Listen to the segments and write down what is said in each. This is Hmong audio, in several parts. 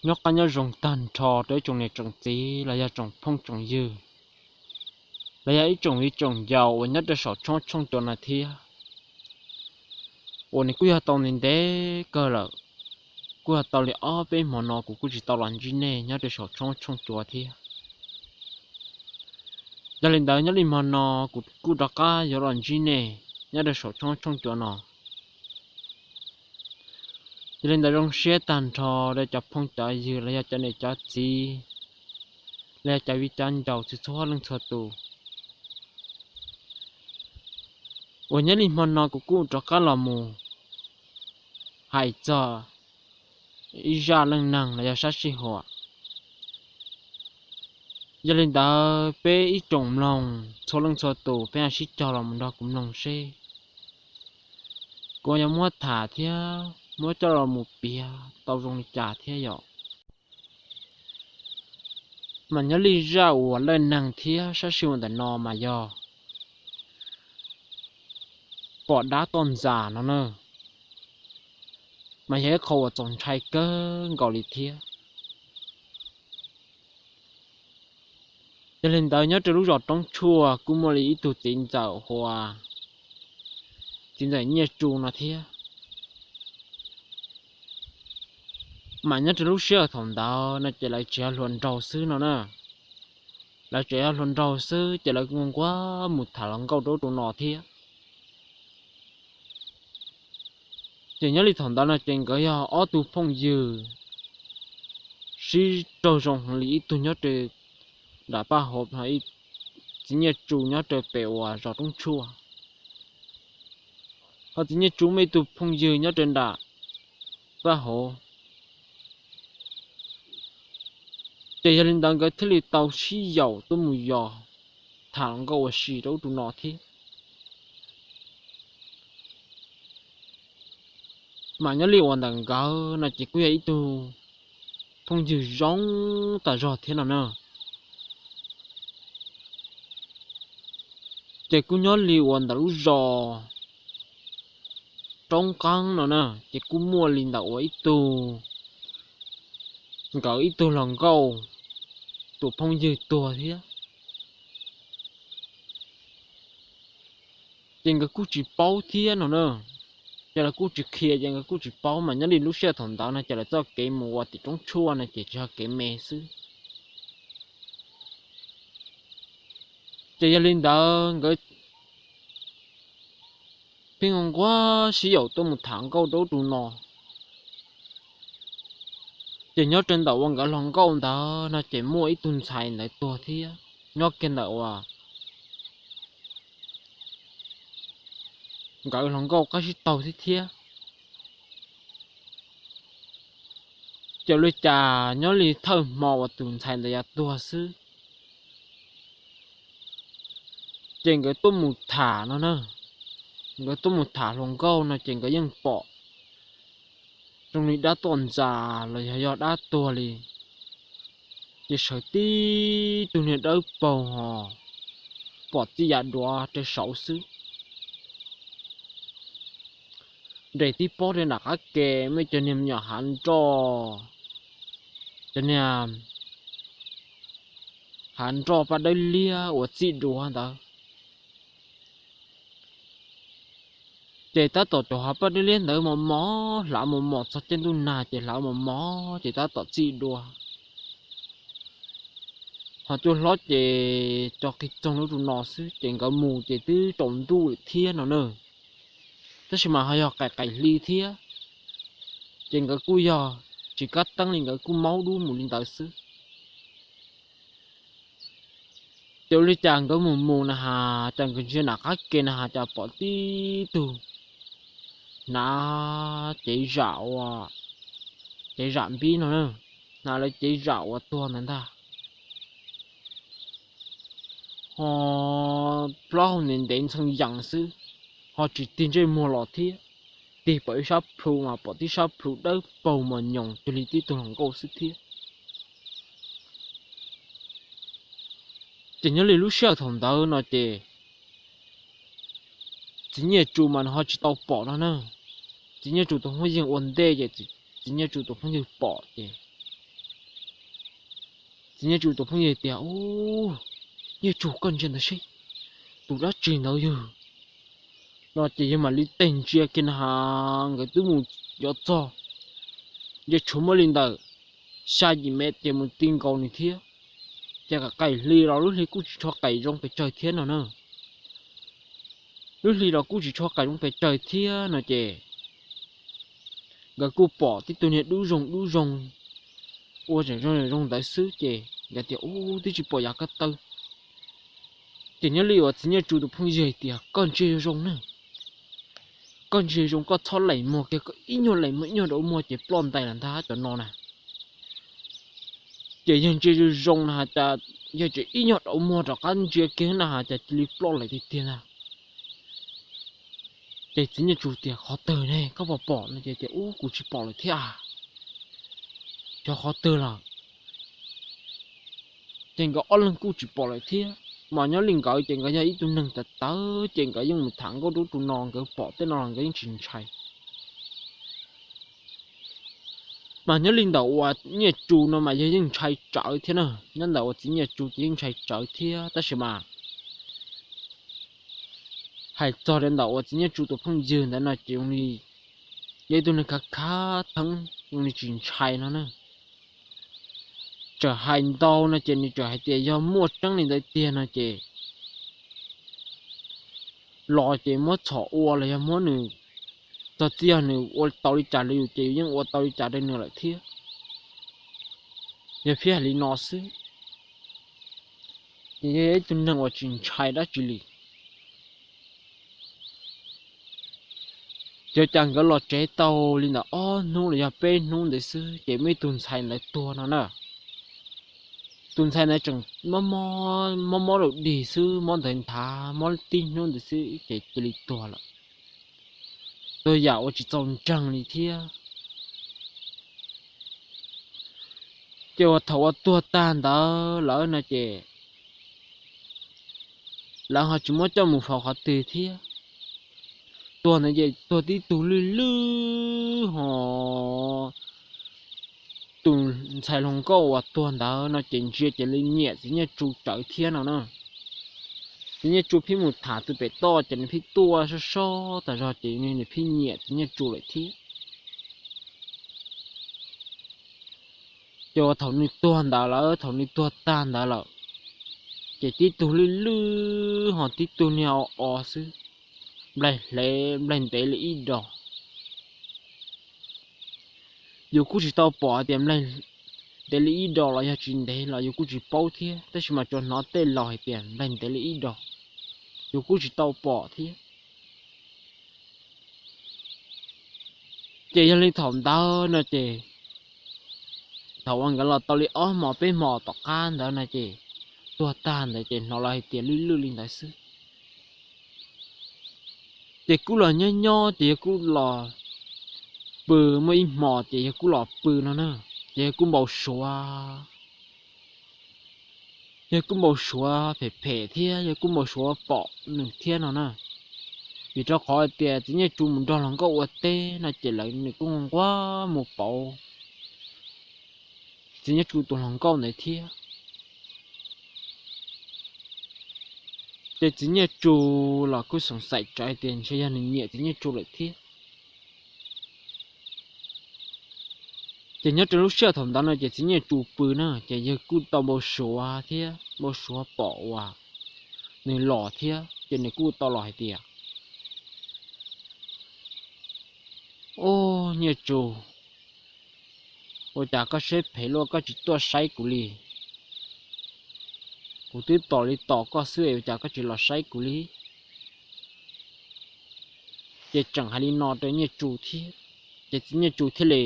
Nyob qab nyob zoo tag nrho rau ib tsoom niam tsoom txiv los yog tsoom phooj tsoom ywg, los yog ib tsoom viv tsoom ncaus uas nyob rau saum tshoob tshooj cua no thiab. Uas nws kuj yog tau ntev ntev kawg lawm, kuj yog tau li ob peb hmo no kuv kuj tsis tau los ntsib nej nyob rau saum tshoob tshooj cua thiab. Yog li ntawd nyob li hmo no kuv kuj rov qab yuav los ntsib nej nyob rau saum tshoob tshooj cua no. Yog li ntawd zoo siab tag nrho rau cov phooj cov ywg los yog cov niam cov txiv, los yog cov viv cov ncaus txhua txhua leej txhua tus, uas nyob li hmo no kuv kuj rov qab los mus hais txog ib zaj leej neeg los yog sab sij huam. Yog li ntawd peb ib tsoom mloog txhua leej txhua tus peb ho sib cog los mus nrog kuv mloog seb kuv yuav muab tham thiab muab coj los mus piav tau zoo li cas thiab yom. Mas nyob li zaj uas leej neeg thiab sab sij huam ntawm no mas yog pom dab toj ntxas no na, mas yog ib qho uas txaus ntshai kawg nkaus li thiab. Yog li ntawd nyob rau lub zos Roob Tshuaj kuj muaj li ib tug txiv ntxawm hu ua txiv ntxawm Nyiaj Tsu no thiab. Mas nyob rau lub sij hawm thaum ntawd no ces lawv tseem yog hluas nraug xwb no na. Lawv tseem yog hluas nraug xwb ces lawv nquag nquag mus tham hluas nkauj rau ub rau no thiab. Ces nyob li thaum ntawd no ces nkawd yog ob tug phooj ywg sib raug zoo heev li, ib tug nyob rau nram Paj Hauv, txiv Nyiaj Tsu nyob rau pem uas zos Roob Tshuaj, ho txiv Nyiaj Tsu muaj ib tug phooj ywg nyob rau nram Paj Hauv. Ces yog li ntawd nkawd thiaj li tau sib yaum tuaj mus yos tham hluas nkauj ua si rau ub rau no thiab. Mas nyob li uas ntawm nkawd no ces kuj yog ib tug phooj ywg zoo tas zog thiab no na. Ces kuj nyob li uas ntawm lub zos Roob Qeeb no na, ces kuj muaj li ntawm uas ib tug, nkawd ib tug hluas nkauj tus phooj ywg tuag thiab. Ces nkawd kuj tsis paub thiab no na, ces lawv kuj tsis qhia ces nkawd kuj tsis paub, mas nyob li lub sij hawm thaum ntawd no ces lawv txoj kev mus ua tim Roob Tshuaj no ces tsis yog kev me xwb. Ces yog li ntawd nkawd pheej nquag nquag sib yaum tuaj mus tham nkauj rau ub rau no. Ces nyob rau ntawm uas nkawd hluas nkauj ntawd no ces muaj ib tug ntxhais ntawd tuag thiab, nyob kiag ntawm uas nkawd hluas nkauj qab sib taug thiab thiab. Ces ua li cas nyob li thawj hmo uas tus ntxhais ntawd yuav tuag xwb, ces nkawd tuaj mus tham no na, nkawd tuaj mus tham hluas nkauj no ces nkawd yeej pom zoo li dab toj ntxas los yog yog dab tuag li. Ces sawv tib tug niag dawb paug ho pom txij yav duav rau saud xwb. Nres tib pob rau nram qab ke muaj cov niag me nyuam hav nroj, cov niag hav nroj paj dawb liab uas txij duav ntawd. Ces tab tom cov hav paj dawb liab ntawd mos mos, hlav mos mos txog caij ntuj nag ces hlav mos mos ces tab tom txij dua. Ho cuaj hlob ces tso qig txoog lub rau no xwb, ces nkawd mus ces twb tsaus ntuj lawm thiab no na. Tab sis mas ho yog qaim qaim hli thiab, ces nkawd kuj yog tsis kab teeb li, nkawd kuj maub dub mus li ntawd xwb. Ces ua li cas nkawd mus mus na has, cas nkawd ntsia nram qab ke na has cas pom tib tug hnav cev zam ua, cev zam npib no na, hnav lawv cev zam uas tuag ntawd ntag. Ho plaub hau ntev ntev ntxhee yees xwb, ho tsis tig ntsej muag los thiab, tig pom ib sab plhu mas pom tib sab plhu dawb paug mos nyoos cuag li tib tug hluas nkauj xwb thiab. Ces nyob li lub sij hawm thaum ntawd no ces txiv Nyiaj Tsu mas nws ho tsis tau pom no na. Txiv Nyiaj Tsu tus phooj ywg ua ntej ces txiv txiv Nyiaj Tsu tus phooj ywg pom ces txiv Nyiaj Tsu tus phooj ywg tias, Ub, Nyiaj Tsu, koj ntsia ntawd seb, tus dab tsi ntawd yog? No ces yawg mam li tig ntsia kiag na has nkawd twb mus yuav txog, ntshe tshuav muaj li ntawm xya yim mev ces mus ti nkaus nws thiab. Ces qaim hli los lub hli kuj tsis tshua qaim zoo pes tsawg thiab no na. Lub hli los kuj tsis tshua qaim zoo pes tsawg thiab no ces nkawd kuj pom tib tug niag dub zoo dub zoo ua zoo zoo ntawd xwb ces nkawd tias, Ub, twb tsis pom yav ko taw. Ces nyob li uas txiv Nyiaj Tsu tus phooj ywg tias, Koj ntsia zoo zoo na, koj ntsia zoo, koj txhob lees muag kiag, koj ib nyuag lees muag ib nyuag rau muag ces ploj ntais los ntag cov no na. Ces yawg ntsia zoo zoo na has cas yawg tseem ib nyuag rau muag rov qab ntsia kiag na has cas cia li ploj lawm tiag tiag ntag. Ces txiv Nyiaj Tsu tias, Qhov twg ne, koj puas pom? No ces tias, Ub, kuv tsis pom lawm thiab. Xyov qhov twg lawm. Ces nkawd ob leeg kuj tsis pom lawm thiab, mas nyob li nkawd ces nkawd yog ib tug neeg tawv tawv ces nkawd yeej mus tham nkauj rub rau no, nkawd pom tej no los nkawd yeej tsis ntshai. Mas nyob li ntawm uas Nyiaj Tsu no mas yawg yeej ntshai tsawv thiab na. Nyob ntawm uas txiv Nyiaj Tsu ces yeej ntshai tsawv thiab tab sis mas hais txog li ntawm uas txiv Nyiaj Tsu tus phooj ywg ntawd no ces zoo li yog ib tug neeg khav khav theeb, zoo li tsis ntshai no na. Txawm hais ntau no ces nws txawm hais tias yog muaj tseeb li ntawd tiag no ces los ces muab txhom ua los yog muab nws, txog txij yog nws ua tau li cas rau yus ces yus yeej ua tau li cas rau nws lawm thiab. Yog pheej hais li no xwb, ces yog ib tug neeg uas tsis ntshai dab tsi li. Ces cas nkawd los tsev tau li ntawm ob hnub los yog peb hnub ntawd xwb ces muaj ib tug ntxhais ntawd tuag no na. Tus ntxhais ntawd tseem mob mob rau dig xwb, mob ntawd nthav mob tib hnub ntawd xwb ces cia li tuag lawm. Tuag yam uas tsis txaus ntseeg li thiab. Ces uas thaum uas tuag tag ntawd lawm no ces lawv ho tsis muab coj mus faus qhov twg thiab. Tuag ntawd ces tuag tib tug lwj lwj ho tus ntxhais hluas nkauj uas tuag ntawd no ces ntsia ces li nyiam txiv Nyiaj Tsu tsawv thiab no na. Txiv Nyiaj Tsu pheej mus tham tus pem toj ces nws pheej tuaj sab sab tas zog ces nws pheej nyiam txiv Nyiaj Tsu lawm thiab. Ces uas thaum nws tuag ntawd lawm, thaum nws tuag tag ntawd lawm, ces tib tug lwj lwj ho tib tug niag o o xwb, nplaig hle, nplaig ntev li ib dos. Yus kuj tsis tau pom hais tias nplaig ntev li ib dos los yog tsis ntev los yus kuj tsis paub thiab, tab sis mas tsuas hnov tej laus hais tias nplaig ntev li ib dos, yus kuj tsis tau pom thiab. Ces yog li thaum ntawd no ces thaum uas nkawd los tau li ob hmos peb hmos tom qab ntawd no ces tuag tag ntawd ces hnov lawv hais tias lwj lwj li ntawd xwb. Ces kuj los nyob nyob ces yawg kuj los pw, muaj ib hmos ces yawg kuj los pw no na, ces yawg kuj npau suav, yawg kuj npau suav phem phem thiab yawg kuj npau suav pom nws thiab no na. Vim rau qhov hais tias txiv Nyiaj Tsu mus nrog hluas nkauj ua teb no ces lawv nws kuj nquag mus pauv txiv Nyiaj Tsu tus hluas nkauj ntawd thiab. Ces txiv Nyiaj Tsu los kuj xoom xaim tsawv tias ntshe yog nws nyiam txiv Nyiaj Tsu lawm thiab. Ces nyob rau lub sij hawm thaum ntawd no ces txiv Nyiaj Tsu pw na ces yawg kuj tau npau suav thiab npau suav pom uas nws los thiab ces nws kuj tau los hais tias, Ub, Nyiaj Tsu, ua cas koj siab phem luaj koj tsis tuaj saib kuv li? Kuv twb tos li tos koj xwb ua cas koj tsis los saib kuv li? Ces tseem hais li no rau Nyiaj Tsu thiab, ces txiv Nyiaj Tsu thiaj li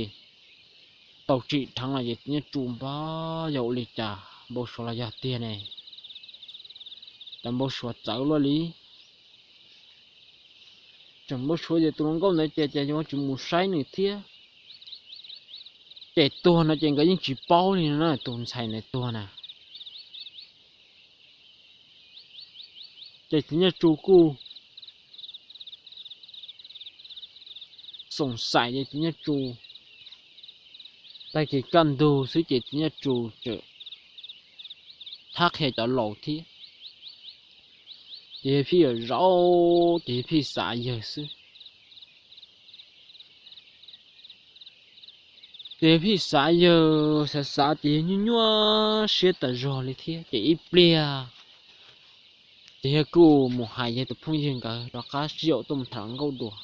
tau tsim dheev los ces txiv Nyiaj Tsu npab yog ua li cas npau suav los yog tiag ne, cas npau suav txawv luaj li. Tseem npau suav tias tus hluas nkauj ntawd ces ces yuav tsis mus saib nws thiab. Ces tuag no ces nkawd yeej tsis paub li no na, tus ntxhais ntawd tuag na. Ces txiv Nyiaj Tsu kuj xoom xaim ces txiv Nyiaj Tsu Tag kis kaj ntug xwb ces txiv Nyiaj Tsu txawm thab qhia cov laus thiab. Ces yawg Phij zaum zaum ces yawg Phij xav yawg xwb. Ces yawg Phij xav yawg, xav xav ces yawg nyuaj nyuaj siab tas zog li thiab. Ces ib pliag ces yawg kuj mus hais yawg tus phooj ywg nkawd rov qab sib yaum tuaj mus tham hluas nkauj dua.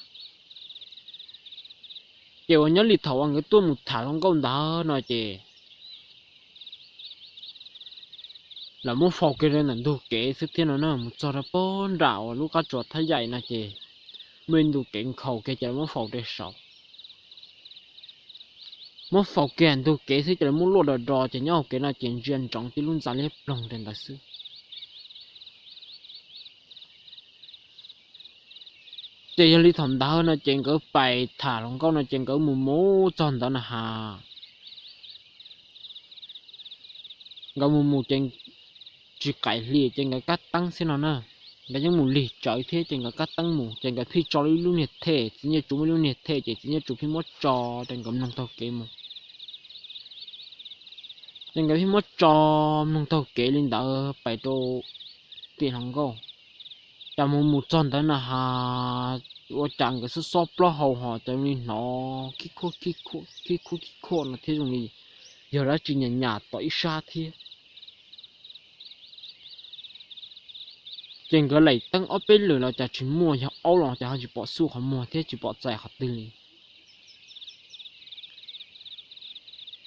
Ces uas nyob li thaum uas nkawd tuaj mus tham hluas nkauj ntawd no ces lawv muab faus kiag rau ntawm ntug kev xwb thiab no na. Mus txog rau pem nram uas lub qab tsuas Thab Yaim no ces muaj ib ntug kev nkhaus kiag ces lawv muab faus rau saud. Muab faus kiag ntug kev xwb ces lawv muab luaj do do ces nyob hauv kev no ces ntsia ntsoov tib lub ntxa liab ploog rau ntawd xwb. Ces yog li thaum ntawd no ces nkawd pais tham hluas nkauj no ces nkawd mus mus txog ntawd na has, nkawd mus mus ces tsis qaim hli ces nkawd kab teeb xwb no na. Nkawd yeej mus lig tsawv thiab ces nkawd kab teeb mus ces nkawd phij tso ib lub niag them, txiv Nyiaj Tsu muaj ib lub niag them ces txiv Nyiaj Tsu phij muab tso rau nkawd mloog taug kev mus. Ces nkawd phij muab tso mloog taug kev li ntawd pais rau tim hluas nkauj. Cas mus mus txog ntawd na has, ua cas nkawd xob xob plaub hau ho cas li hnov khib khuab khib khuab no thiab zoo li yog dab tsi nyas nyas tom ib sab thiab. Ces nkawd laim teeb ob peb lwm los cas tsis muaj, yog aub los cas ho tsis pom xuj qhov muag thiab tsis pom txais qhov twg li.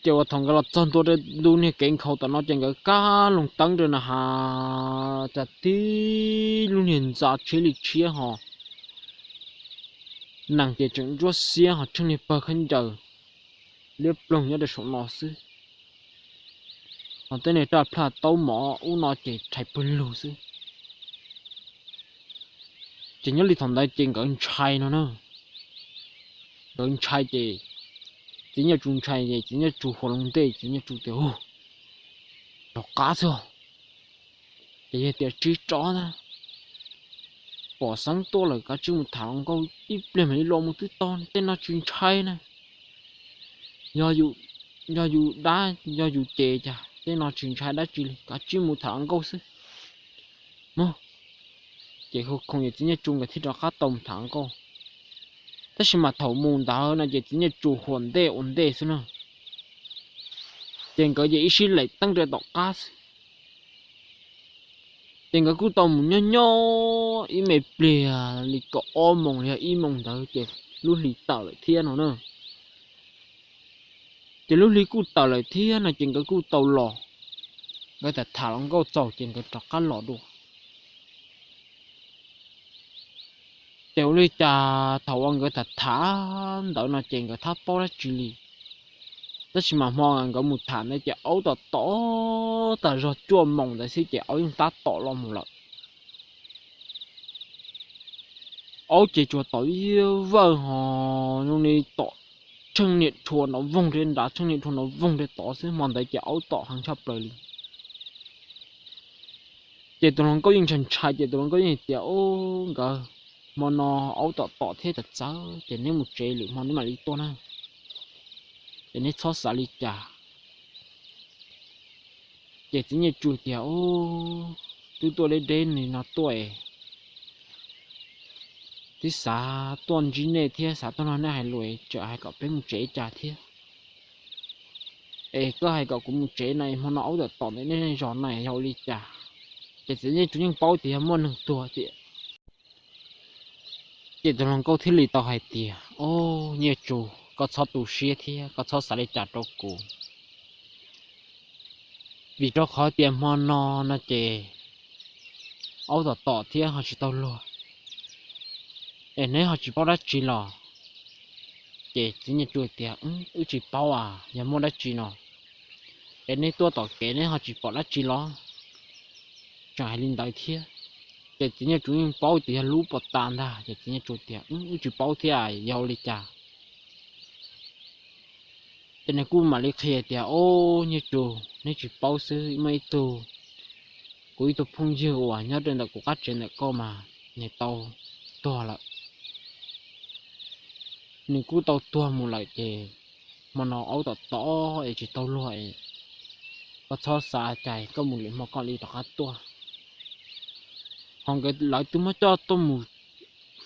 Ces uas thaum nkawd los txog ntua rau ntu niag kev nkhaus tom no ces nkawd kab loo teeb rau na has, cas tib lub niag ntxa tshiab li tshiab ho nees ces tseem ntsuab xiab ho tsheej niag pawg khaub ncaws liab ploog nyob rau saum no xwb. Ho tej niag raj plhaj taub mov ub no ces rhais pawg lug xwb. Ces nyob li thaum ntawd ces nkawd ntshai no na. Nkawd ntshai ces txiv Nyiaj Tsu ntshai ces txiv Nyiaj Tsu hua loo ntej, txiv Nyiaj Tsu tias, Rov qab xwb, ces yog tias tsis rov na, pom xeeb tuaj lawm kav tsij mus tham hluas nkauj ib pliag mam li los mus twb tau, tej no tsis ntshai na. Yog yus dab yog yus ces cas tej no tsis ntshai dab tsi li, kav tsij mus tham hluas nkauj xwb. Mus, ces hu khoom ces txiv Nyiaj Tsu nkawd thiaj rov qab tau mus tham hluas nkauj. Tab sis mas thaum mus ntawd no ces txiv Nyiaj Tsu hua ntej ua ntej xwb na. Ces nkawd ces ib sij laim teeb rau tom qab xwb. Ces nkawd kuj tau mus nyob nyob ib me pliag li kaum ob moos los yog ib moos ntawd ces lub hli tawm lawm thiab no na. Ces lub hli kuj tawm lawm thiab no ces nkawd kuj tau los, nkawd tham tham hluas nkauj txaus ces nkawd rov qab los dua. Ces ua li cas thaum uas nkawd tham tham ntawd no ces nkawd tsis paub dab tsi li. Tab sis mas hmo nkawd mus tham ntawd ces aub tom tom tas zog cuaj moos ntawd xwb ces aub yeej tab tom los mus lawm. Aub ces tsuas tom ib vawj ho zoo li tom tsheej niam rhua nrov voog rau nrad, tsheej niam rhua nrov voog rau tod xwb, hmo ntawd ces aub tom heev tshaj plaws li. Ces tus hluas nkauj yeej ntshai ntshai ces tus hluas nkauj yeej tias, Ub, nkawd hmo no aub tom tom thiab txawv txawv ces neb mus tsev lwm hmo neb mam li tuaj na, ces neb txhob xav li cas. Ces txiv Nyiaj Tsu tias, Ub, twb tuaj deb deb li no tuaj es twb xav tuaj ntsib nej thiab xav tuaj nrog nej hais lus, tseem hais kom peb mus tsev cas thiab. Es koj hais kom kuv mus tsev na, hmo no aub tom tom ntawm nej zos na yog ua li cas? Ces txiv Nyiaj Tsu yeej paub tias yog muaj neeg tuag tiag. Ces tus hluas nkauj thiaj li tau hais tias, Ob, Nyiaj Tsu, koj txhob tu siab thiab koj txhob xav li cas rau kuv, vim rau qhov tias hmo no no ces aub tom tom thiab ho tsis tau luag, es neb ho tsis paub dab tsi los? Ces txiv Nyiaj Tsu tias, Wb tsis paub a, yog muaj dab tsi no, es neb tuaj tom kev neb ho tsis pom dab tsi los? Tseem hais li ntawd thiab. Ces txiv Nyiaj Tsu yeej paub tias yog lub pov tas ntag, ces txiv Nyiaj Tsu tias, Wb tsis paub thiab, yog ua li cas? Ces nws kuj mam li qhia tias, Ob, Nyiaj Tsu, neb tsis paub xwb, muaj ib tug, kuv ib tug phooj ywg uas nyob rau ntawm kuv qab tsev ntawm koj mas nws tau tuag lawm. Nws kuj tau tuag mus lawm ces hmo no aub tom tod es tsis tau luag es koj txhob xav cai, koj mus lwm hmo koj li rov qab tuaj. Ho nkawd lawv twb muab coj tuaj mus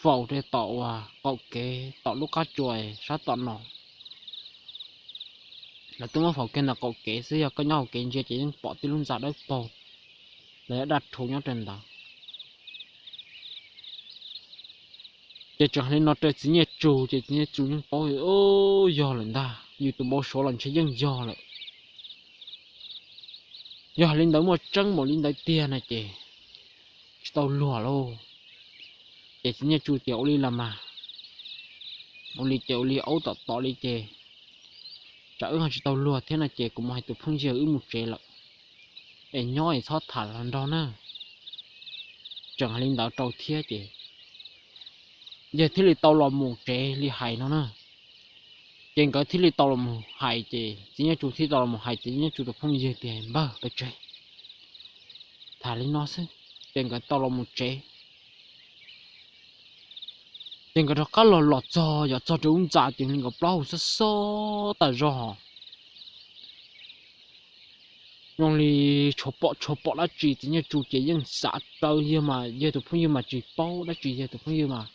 faus rau tom uas qaum kev tom lub qab tsua sab tom no. Lawv twb muab faus kiag ntawm qaum kev xwb, yog koj nyob hauv kev ntsia ces yeej pom tib lub ntxa dawb paug los yog daj rhuv nyob rau ntawd. Ces tseem hais li no rau txiv Nyiaj Tsu ces txiv Nyiaj Tsu yeej paub, yog lawm ntag, yus tus npau suav los ntshe yeej yog lawm. Yog hais li ntawd muaj tseeb npaum li ntawd tiag no ces tsis tau luag lauj. Ces txiv Nyiaj Tsu tias ua li los mas, ua li ces ua li, aub tom tod li ces tsam wb ho tsis tau luag thiab no ces kuv mus hais tus phooj ywg wb mus tsev lawm, es nyob es txhob tham hluas nraug na. Tseem hais li ntawd rau thiab ces yawg thiaj li tau los mus tsev li hais no na. Ces nkawd thiaj li tau los mus hais, ces txiv Nyiaj Tsu thiaj tau los mus hais txiv Nyiaj Tsu tus phooj ywg tias, npawg, peb tsev tham li no xwb. Ces nkawd tau los mus tsev. Ces nkawd rov qab los los txog, yog txog rau lub ntxa ces nkawd plaub hau xob xob tas zog, zoo li tshuav pom tshuav pom dab tsi. Txiv Nyiaj Tsu ces yeej xav raws yawg mas yawg tus phooj ywg mas tsis paub dab tsi, yawg tus phooj ywg mas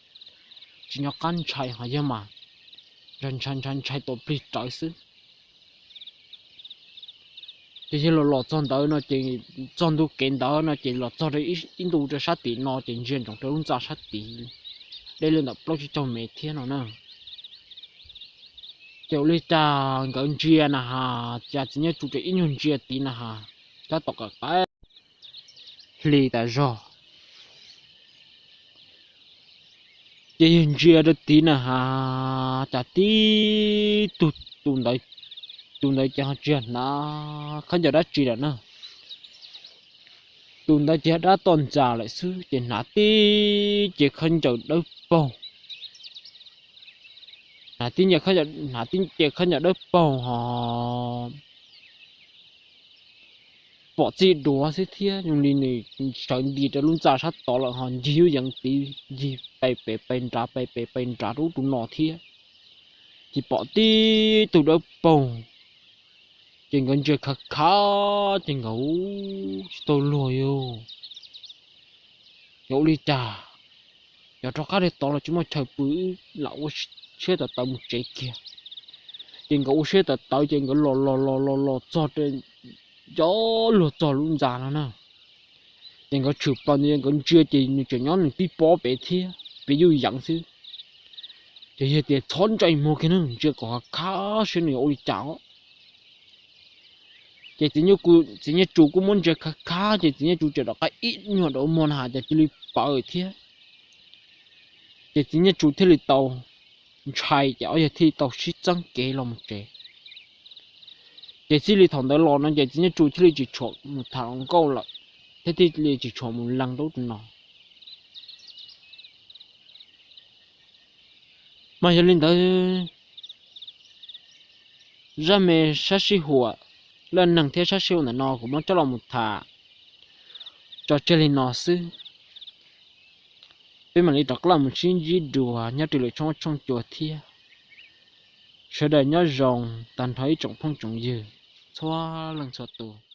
tsis nco qab ntshai, ho yawg mas ntshai ntshai ntshai ntshai tuav plig rawv xwb. Ces yawg los los txog ntawd no ces, txog ntu kev ntawd no ces los txog rau ib ntu rau sab tim no ces ntsia ntsoov rau lub ntxa sab tid, deb li ntawm plaub tsib caug mev thiab no na. Ces ua li cas nkawd ntsia na has, cas txiv Nyiaj Tsu ces ib nyuag ntsia tid na has, tab tom qab hli tas zog. Ces yawg ntsia rau tid na has, cas tib tug, tus ntawd ces ho tsis yog hnav khaub ncaws dab tsi lawm na. Tus ntawd ces yog dab toj ntxas lawm xwb, ces hnav tib ce khaub ncaws dawb paug. Hnav tib ce, hnav tib ce khaub ncaws dawb paug ho pom txij duav xwb thiab, zoo li nws sawv nti rau lub ntxa sab tod lawm ho ncig yuj yeev tid, ncig pes pem pes nrad, pes pem pes nrad rau ub rau no thiab. Ces pom tib tug dawb paug, ces nkawd ntsia khav khav ces nkawd tsis tau luag yus. Yog ua li cas, yog rov qab li tod los tsis muaj chaw pw, lam ua siab tawv tawv mus tsev kiag. Ces nkawd ua siab tawv tawv ces nkawd los los los los los txog rau, cov luag txog lub ntxa no na. Ces nkawd tshwm plaws ntawd nkawd ntsia ces nws tseem nyob nws tib pob pem thiab, pem yuj yeev xwb. Ces yawg tias txhob ntsej muag kiag ne, ntsia kom khav khav saib nws yuav ua li cas os. Ces txiv Nyiaj Tsu kuj muab ntsia khav khav ces txiv Nyiaj Tsu tseem rov qab ib nyuag rau muag na has ces cia li pawv thiab. Ces txiv Nyiaj Tsu thiaj li tau ntshai ces ob yawg thiaj li tau sib txeeb kev los mus tsev. Ces txij li thaum ntawd los no ces txiv Nyiaj Tsu thiaj li tsis tshua mus tham hluas nkauj lawm, thiab thiaj li tsis tshua mus lees rau ub rau no. Mas yog li ntawd, zaj me sab sij huam, laj neeg thiab sab sij huam ntawm no kuv muab coj los mus tham tso tseg li no xwb. Peb mam li rov qab los mus sib ntsib dua nyob rau lwm tshooj tshooj cua thiab. Sawv daws nyob zoo tag nrho ib tsoom phooj tsoom ywg txhua leej txhua tus.